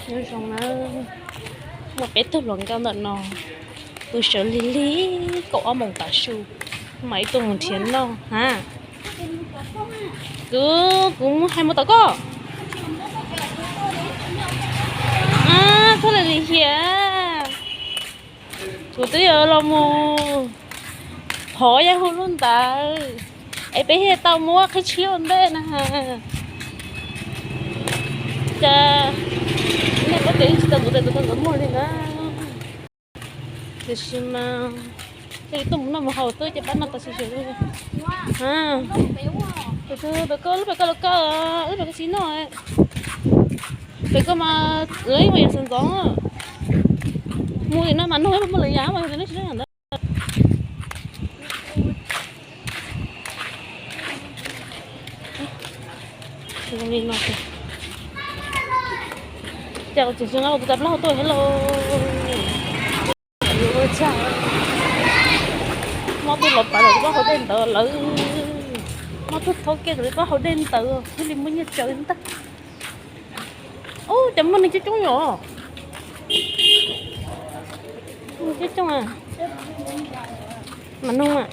Nyob zoo na, muaj peb tug hluas nkauj ntawm no, pw sawv lig lig kaum ob moos tav su, mam ib tug mus nrhiav noj ha. Kuv, kuv hais mus tom koj. Txhob lim lim hiam. Kuv twb yuav los mus phov yaj hu lub ntawd, es peb thiaj tau muab qhib tshiab ua ntej na. Cas nej paub tias tsis tau ntxuav tes tus tau ntxuav muag li na. Tiam sis mas thiaj li tuaj mus noj mus haus xwb ces pab noj tas sim sim li. Pem koj lub pem koj los koj, lub pem koj tsis noj. Pem koj mas lawv ib mus yam xav ntxov. Mus tim no mas nug ib mus lawm yam mas yog tias neb tsis noj yam ntawd. Li no, cas tseem tsis nqa kuv tus tas plaub hau tuaj thiab lauj. Mob twb los pab lawv plaub hau dej ntawd lawm, mob twb thaub kiag lawv plaub hau dej ntawd thiaj li muaj nyiaj tsawv ntag. Ub, cas muaj neeg coob coob yom. Coob coob a. Mas nug a.